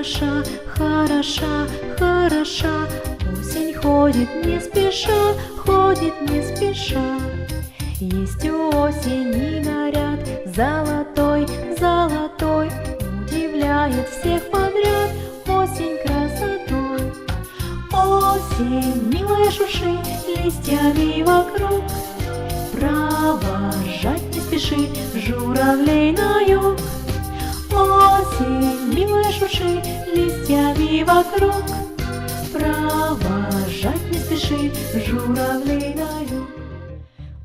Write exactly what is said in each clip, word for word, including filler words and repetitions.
Хороша, хороша, хороша, осень ходит не спеша, ходит не спеша. Есть у осени наряд золотой, золотой, удивляет всех подряд осень красотой. Осень, милая, шурши листьями вокруг, провожать не спеши журавлей на юг. Осень, милая, шурши листьями вокруг, провожать не спеши журавлей на юг.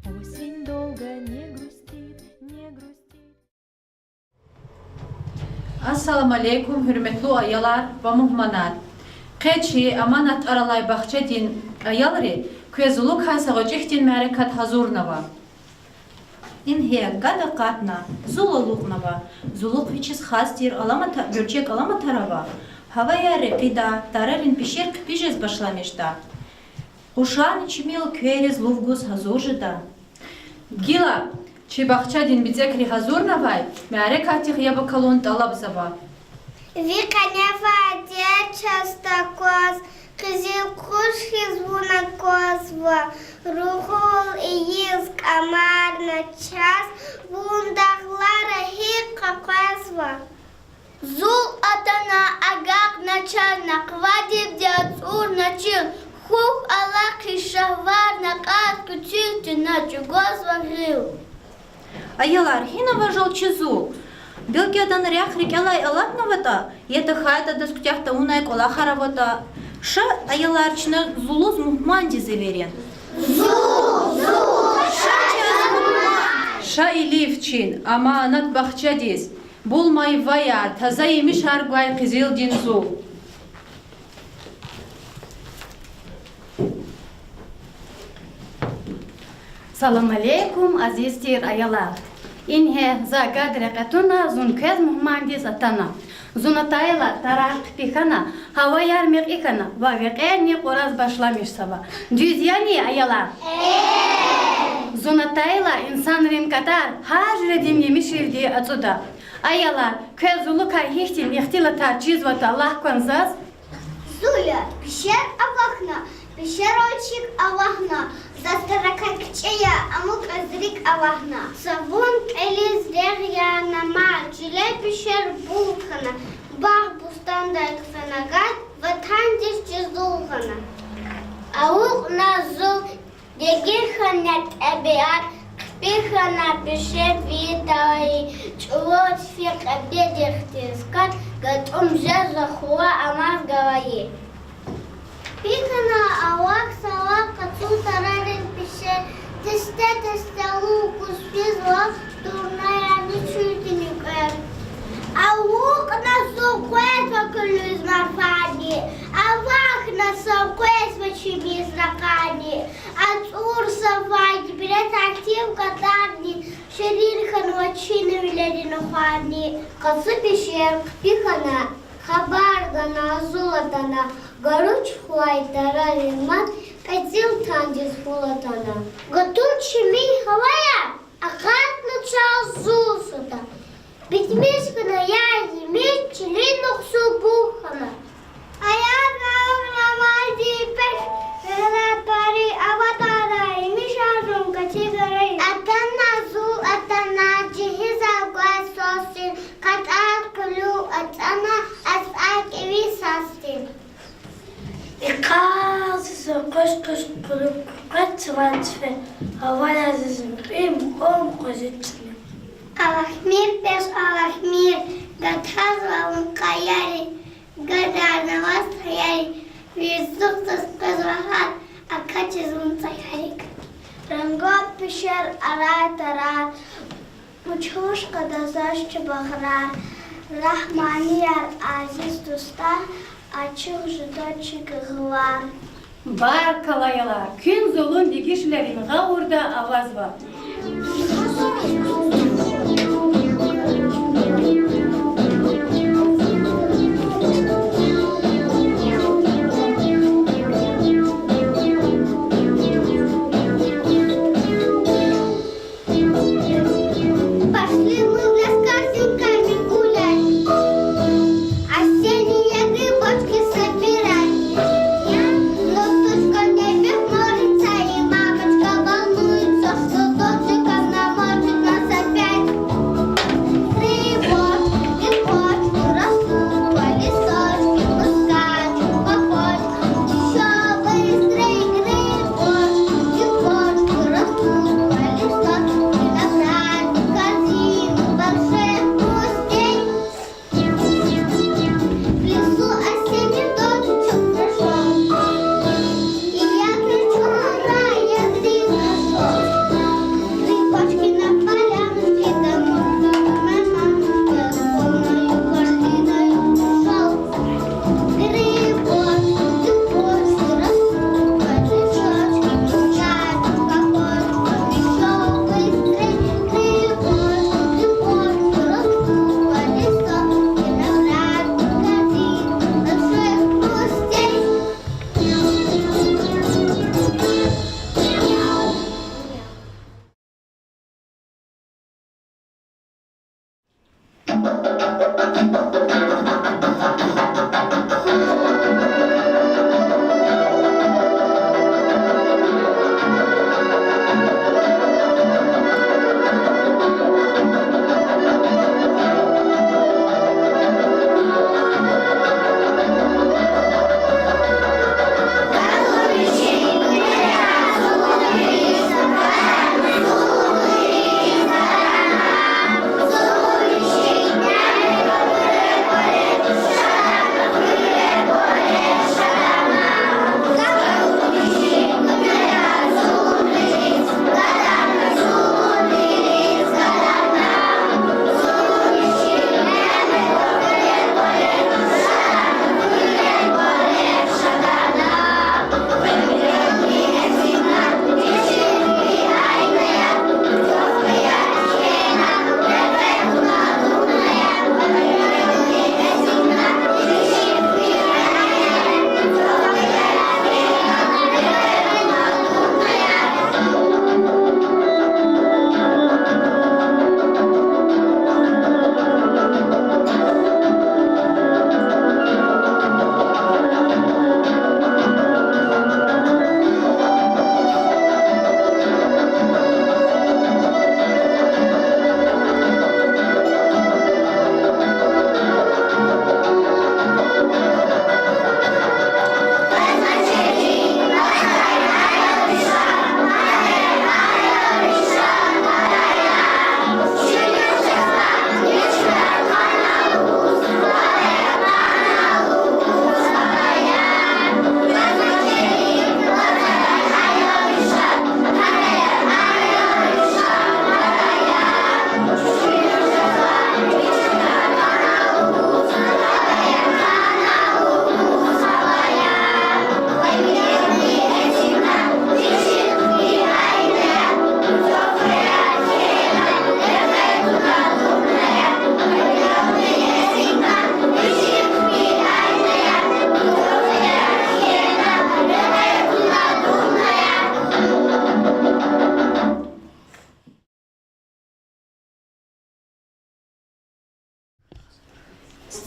Осень долго не грустит, не грустит. Ассаламу алейкум, гьуьрметлу аялар ва мугьманар! Къе чи Аманат тӀвар алай бахчадин аялри квез зулукай са гъвечӀи хьтин мярекат гьазурнава. Ингье гад акъатна, зул алукьнава. Зулухъ вичиз хас тир аламата-, гуьрчег аламатар ава. Гьаваяр рекьида, тарарин пешер хъипи жез башламишда. Къушарни чими элквейриз лув гуз гьазур жеда. Гила чи бахчадин бицӀекри гьазурнавай мярекатдихъ яб акалун тӀалабзава. Ви къене фад я чаз такваз, къизил къуш хьиз вун аквазва, ругъул ийиз кӀамарна чаз, вун дагълара гьикӀ къекъвезва. Зул атана агакьна чаз, накъвадивди ацӀурна чил, хьухь алахъиз шагьвар накьаз, куьцӀуьхтина чӀугвазва гъил. Аялар, гьинава жал чи зул? Белки адан рехъ рикӀелай алатнаватӀа, я тахьайтӀа адаз куьтягь тавунай кӀвалахар аватӀа. Ша, аялар, чна зулуз мугьмандиз эверин. Ша илиф чин, Аманат бахчадиз, булмай ваяр, таза емишар гвай къизилдин зул. Салам алейкум, азиз тир аялар! Ингье за гад рекье туна, зун квез мугьмандиз атана. Зун атайла тарар хъипи хьана, гьаваяр мекьи хьана ва векьерни кьураз башламишзава. Дуьз яни, аялар? Зун атайла инсанрин кӀатӀар гьар жуьредин емишривди ацӀуда. Аялар, квез зулукай гьихьтин ихтилатар чизватӀа лагь кван заз. Зул я, пешер авахьна, пешерал чиг авахьна, заз таракай кичӀе я, амукьзавай рикӀ авахьна. За вун кьилиз регъуьнамай, чиле пешер бул хьана, багъ-бустандай хъфена гад, ватандиз чи зул гъана. Алукьна зул, дегиш хьана тӀебиат, хъипи хьана пешер ви далай, чӀулав цифи кьебедихъ тир скат, гатӀум жезва хва амаз гавайи. Хъипи хьана алахъ-салахъ къацу тарарин пешер, тесте-тесте лув гуз физва, дурнеярни чуьлдин юкӀвер. Алукьна зул, къвезва куьлуьз марфарни, авахьна зул, къвезва чимиз ракъарни, ацӀурзавай гьибрет артив катарни, ширин хьанва чинивилерин ухварни. Къацу пешер хъипи хьана, хабар гана зул атана, гаруч хвай тарарин мад, кьецӀил тандиз фул атана. Гатун чими гьаваяр, акъатна чаз зул сада. Битмиш хьана яр емиш, чилин махсул бул хьана. Аялар, рамазди пеш, гьеле пари аватӀа, емишар зун качи гарай. Атана зул, атана, жигьизар гвай сусин, кьатӀай къулу ацӀана, ацӀай кӀеви сасдин. Икъаз зун къуш-къуш къулу, къвецван цифе, гьаваяр зун им ум къвезвач чими. Алахъмир пеш, алахъмир, гатазва вун къаяри, гадарнаваз къаяри, вирзухъзаз къвезва гьат, акачиз вун цӀаярик. Рангар пешер арай тарар, мучлуш къадазач чи багърар, рагьманияр, азиз дустар, ачух жеда чи гуьгъуьлар. Баркалла, аялар, куьн зулун дегишвилерин гъавурда авазва. Пошли мы в лес картинками гулять. Осенние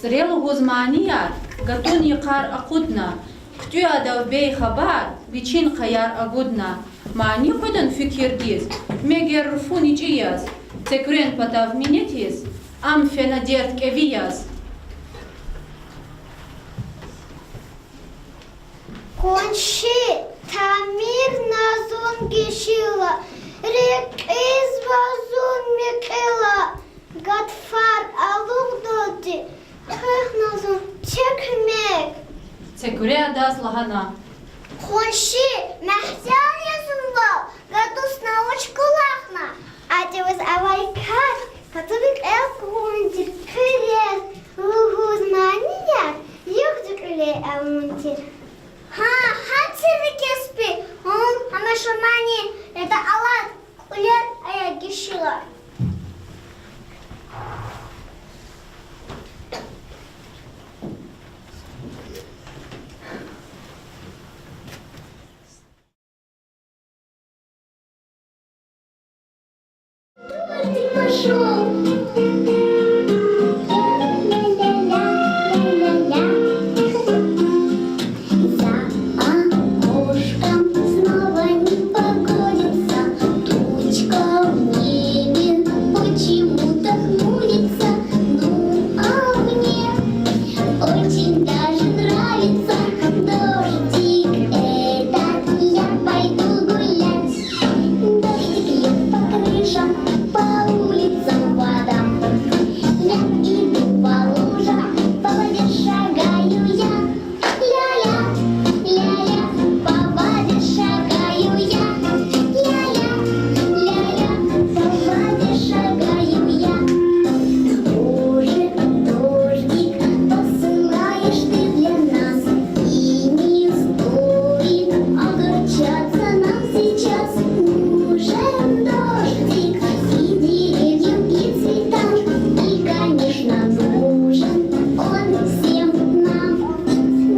Цре лугьуз манияр гатун йикъар акъудна, хъуьтӀуьадав бейхабар вичин къаяр агудна. Мани къведан фикирдиз, мегер руфун ичӀи яз, цекрен патав минетиз, ам фена дерт кӀеви яз. Къунши, тамир на зун гишила, рекьиз ва зун мекьила, гатфар алукьдалди квехъна зун чекмек. Цекуьре адаз лагьана: Къунши, мягьтел я зун вал, гатусна вуч кӀвалахна? Адавай авай кар, катуби кьел кьун тир, куьрез лугьуз манияр югъ-дуьгъуьлай авун тир. Гьа, гьа церекеспи, вун гьамиша мани яда алад, кьуьлер ая гишила. Дождик пошёл. Ля-ля-ля-ля-ля-ля-ля. За окошком снова непогодица. Тучка в небе почему-то хмурится. Ну, а мне очень даже нравится дождик этот. Я пойду гулять. Дождик льёт по крышам, по улицам вода. Я иду по лужам, по воде шагаю я. Ля-ля, ля-ля, по воде шагаю я. Ля-ля, ля-ля, по воде шагаю я. Боже, дождик, посылаешь ты для нас. И не стоит огорчаться нам сейчас. Нужен дождик и деревьям, и цветам, и, конечно, нужен он всем нам.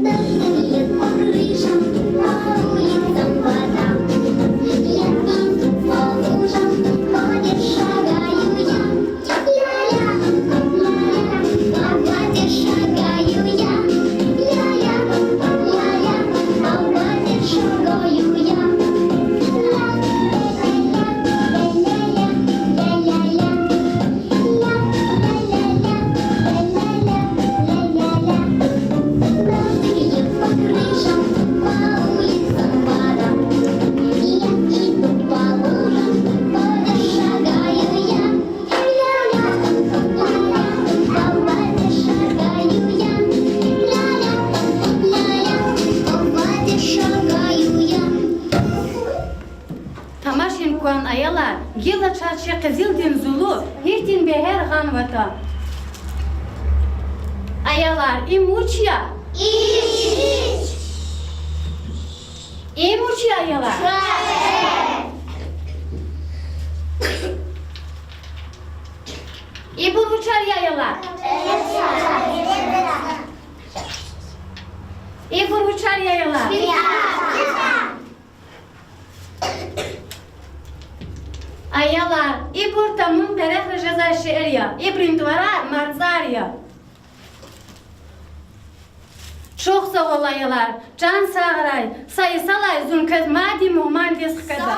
Дождик льёт по крышам, по улицам вода. Я иду по лужам, по воде шагаю я. Тамашин кван, аялар, гила чаз чи къизилдин зулу гьихьтин бегьер гъанватӀа. Аялар, им вуч я? Им вуч я, аялар? Ибур вучар я, аялар? Ибур вучар я, аялар? Аялар, ибур тамун къерехра жезвай шейэр я. Ибурун тӀварар марцӀар я. Чухсагъул, аялар, чан сагърай, са йисалай зун квез мадни мугьмандиз хкада.